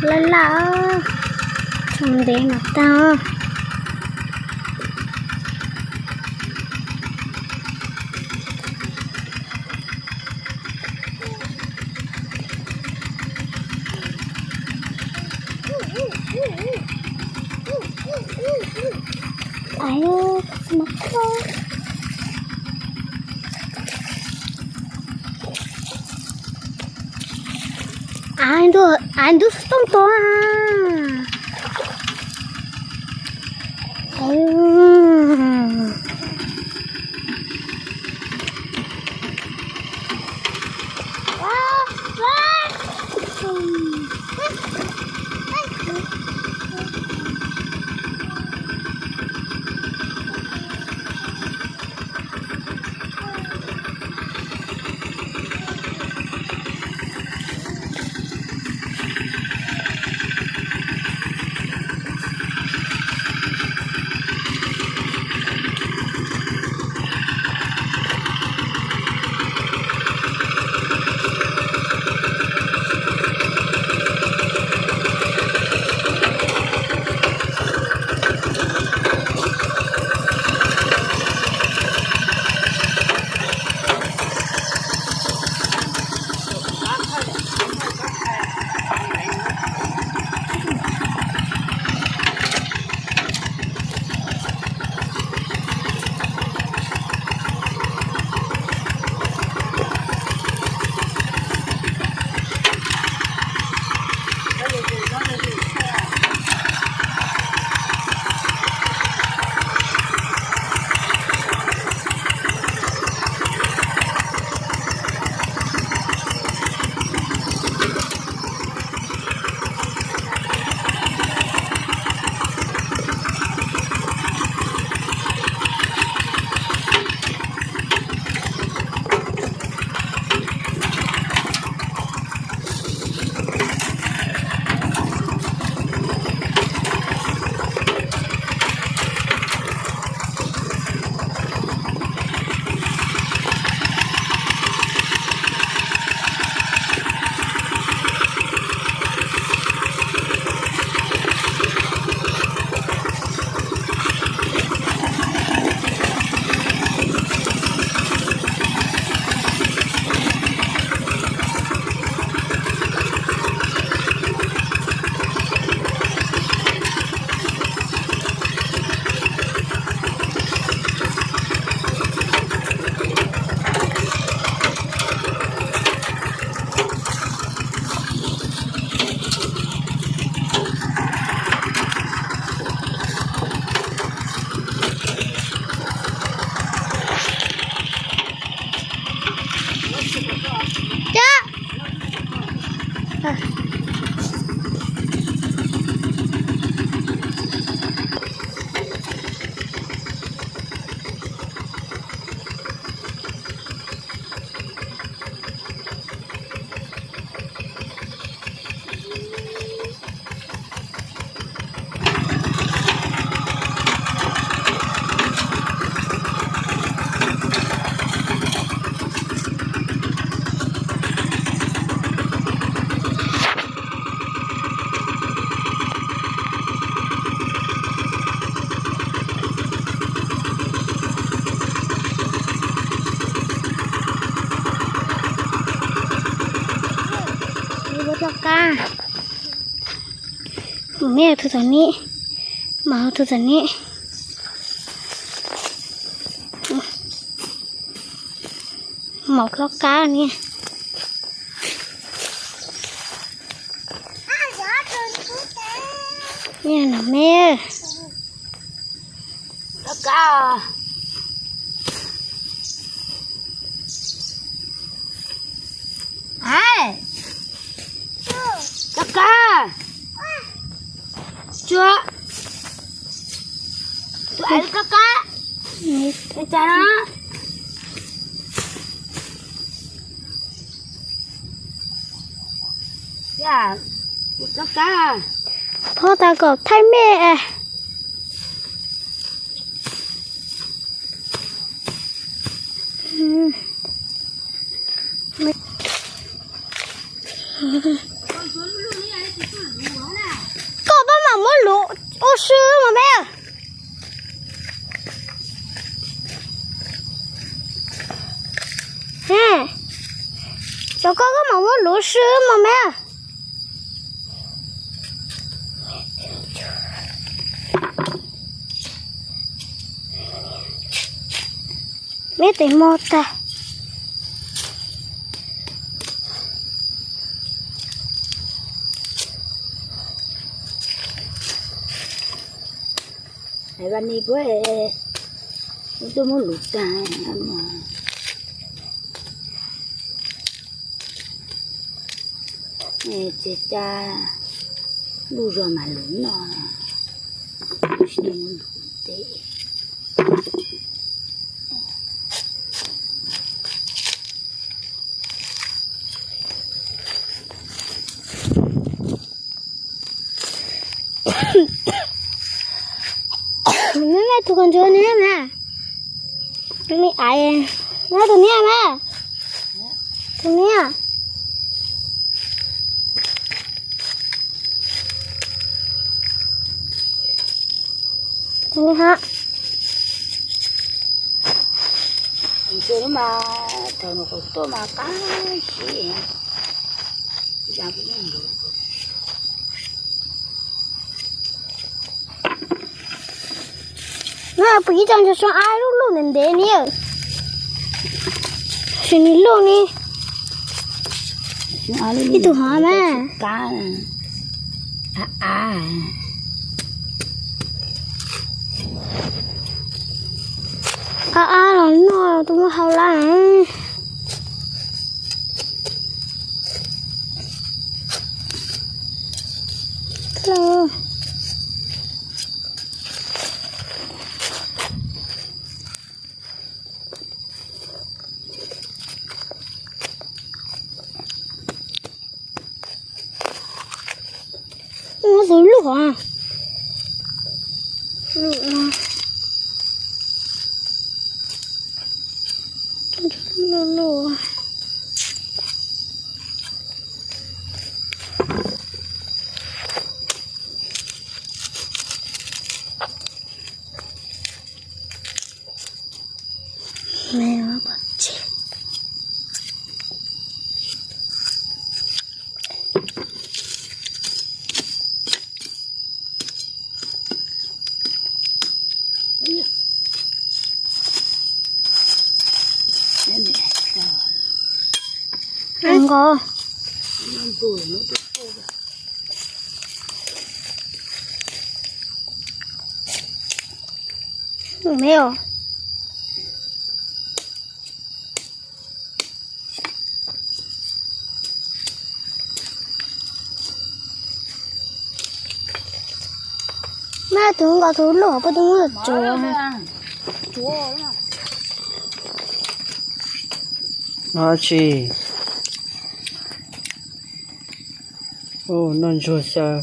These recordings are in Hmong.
Laj laj, tsaus ntev mas tag. Av, av ntug, av ntug xov tooj tod. Neb tus tom neb, mas tus tom neb, maum hlob qab niag. Neb no me. Kab kab, tsuag, tus ais kab kab, cas no, kab kab, phob tas kom thaij mej. Koj pab mam muab luv ua si mas me. Cov koj koj mam muab luv si mas me. Meb tes mo tag. Hais Vaj Ni puab, wb tuaj muab luv tag. Ces ca luj zog mas luv no, tsis tau muab luv tes. Neb tus koj ntsuag neb na, me ais, neb tus niag na, tus niag, tus niag ha. Ntsuag mas thaum nws qhuav tuaj mas qab siab. Puas ib co ntsuag suab ab luj luj ntev ntev ni, sim nws luj ni. Ib tug hov na. Ab ab los noj tus muaj hau lawm. Tus luj hov, luj luj. Nko. Ntsuag me os. Mej tus nkaus tus luj puas tau muab tsuav. Noj tsi? Noj ntsuag xyaw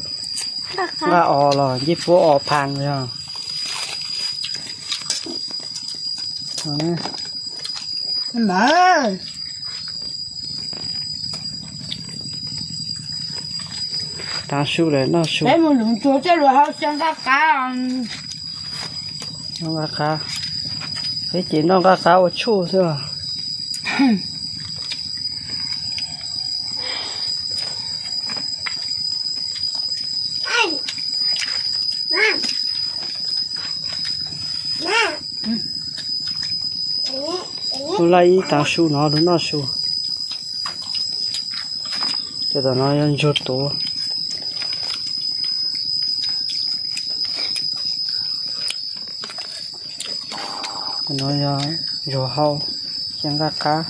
nqaj os los ncej puab os phaas yog. Taav su lawm noj su. Peb mus luv ntsuag coj lug hau xyaw nqaj qab. Noj nqaj qab. Peb ces noj nqaj qab ua tshuaj xwb. Ub, laj ib tag su no lug noj su. Ces tom no yog ntsuag tuv. Tom no yog zuag hau, cia nqaj qab.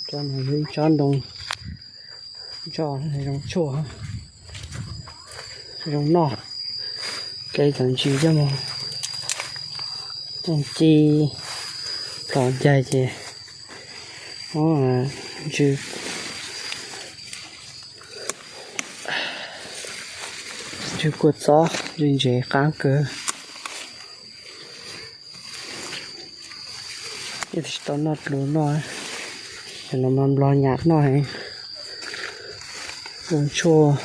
Tsob no yog ib tsob ntoo, tsob zoo tshuaj, zoo noj. Kev cov ntsis coj mus coj ci plhom ncaig ces muab ntsis, ntsis kua txob ntsis ntsev qaab kawg. Tsis tau noj dlua noj, cov no mas nplog nyam noj heev, zoo tshuaj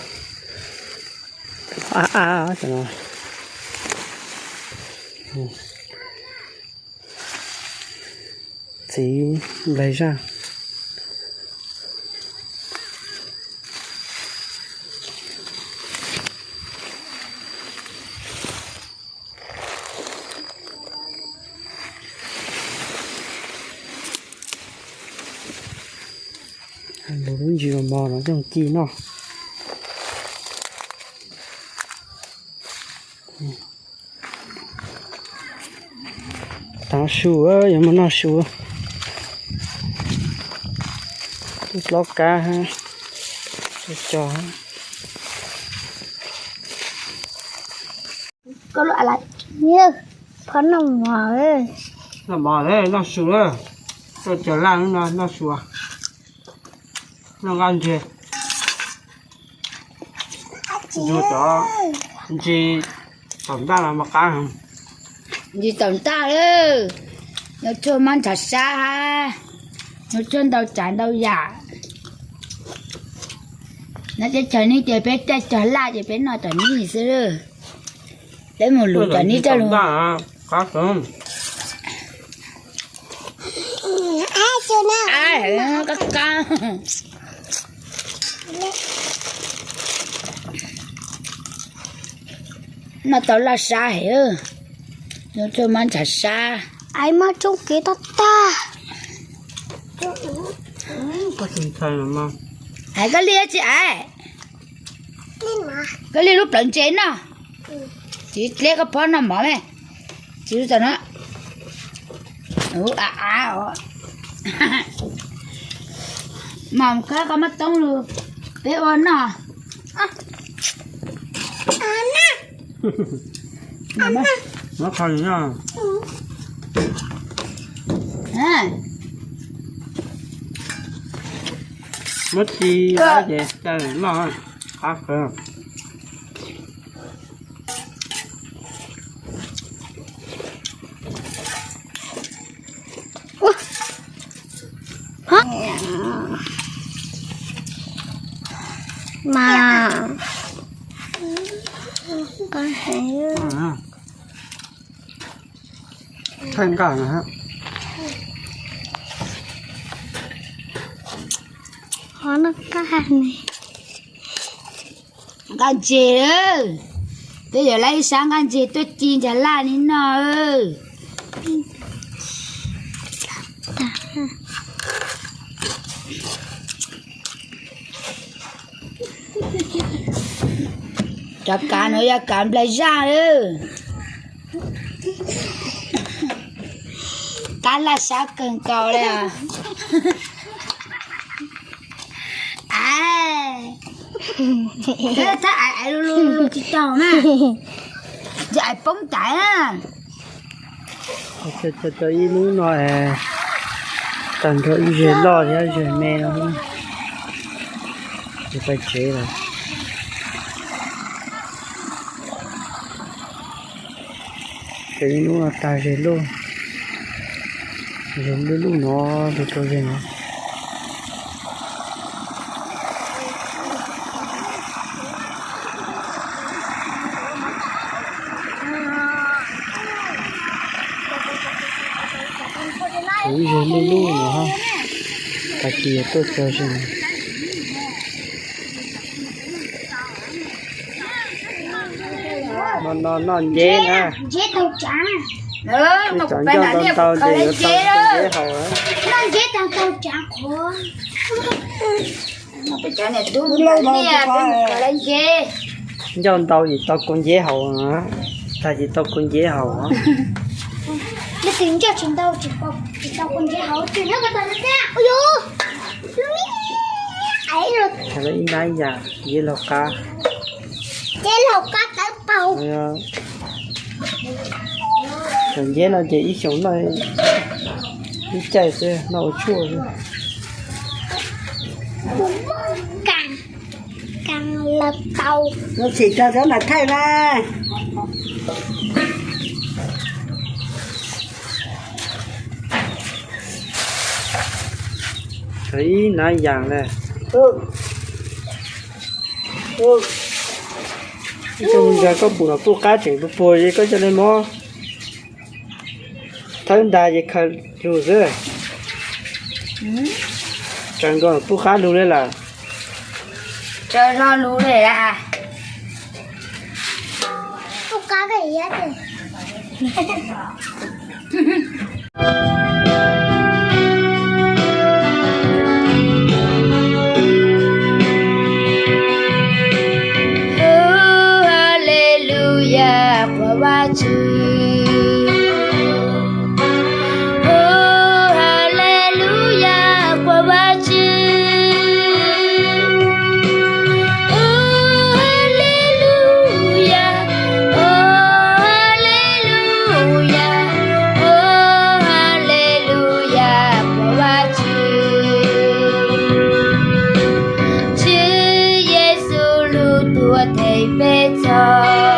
av av cov no. Txiv nplaig zaj. Lug lub ntsis mos mos no coj ci noj. Taav su, yuav muaj noj su. Tub hlob kab, tub cog. Phom noj mov, noj mov, noj su, tuaj cog laj no noj su, noj nqaj ntseg. Ntsis txaus ntaj los mas qab. Ntsis txaus ntaj lawm, nws tshuaj mob ntshav sab, nws tshuaj ntau tsav ntau yam. Nyob teb chaws nej ces peb caij cog laj ces peb noj tom nij xwb. Peb mus luv tom nij coj lug. Qab, qab. Noj tau laj sab heev, nws tshuaj mob ntshav sab. Aiv, mob tsoob kev tag tag. Aiv, koj li tsi aiv? Koj li lub plawv ntse noj. Txiv dleb koj phob noj mov me. Txiv lub tom no. Ua av os. Mom khawb koj mab toob lug peb ua noj. Muab tsi ces noj qab kawg. Mas, qhov no qab ne. Nqaj ntses, peb yuav lab ib sab nqaj ntses tuaj ci ntshav laj li no. Cov kav no yog kav nplaig zaj lawm. Qab laj sab kawg nkaus li os. Thab aiv, aiv lug lug lug tsis taug na, ces aiv poob taiv na. Tau ib lub no, tag nrho ib zeg loj thiab zeg me no, ces pais tsev lawm. Ces ib lub no tag zeg loj, zeg lub lub no, lug rau zeg no. Kuv ib zag lub lub no, tag kis tuaj txog xwb. No no noj nceb na. Cov ncauj ntau ntau ces yuav tau nceb haus. Ncauj ntau ces tau kua nceb haus, tag ces tau kua nceb haus. Ib nab yam, nceb laug qab. Cov nceb no ces ib xyoos noj ib caij xwb, noj ua tshuaj xwb. Mus txhim tso cov mam thaij na. Ib nab yam na. Ib tsoom ntag, koj pum los pub qab tseem puag puag li, koj coj li mob. Thawb ntas ces khaws lug xwb. Tsawv nkaus pub qab lug li lawm. Tsawv zog lug li. Haleluya, quas Vajtswv. Haleluya, quas Vajtswv. Haleluya, haleluya, haleluya, quas Vajtswv. Tswv Yexus lub tuam theej peb txhos.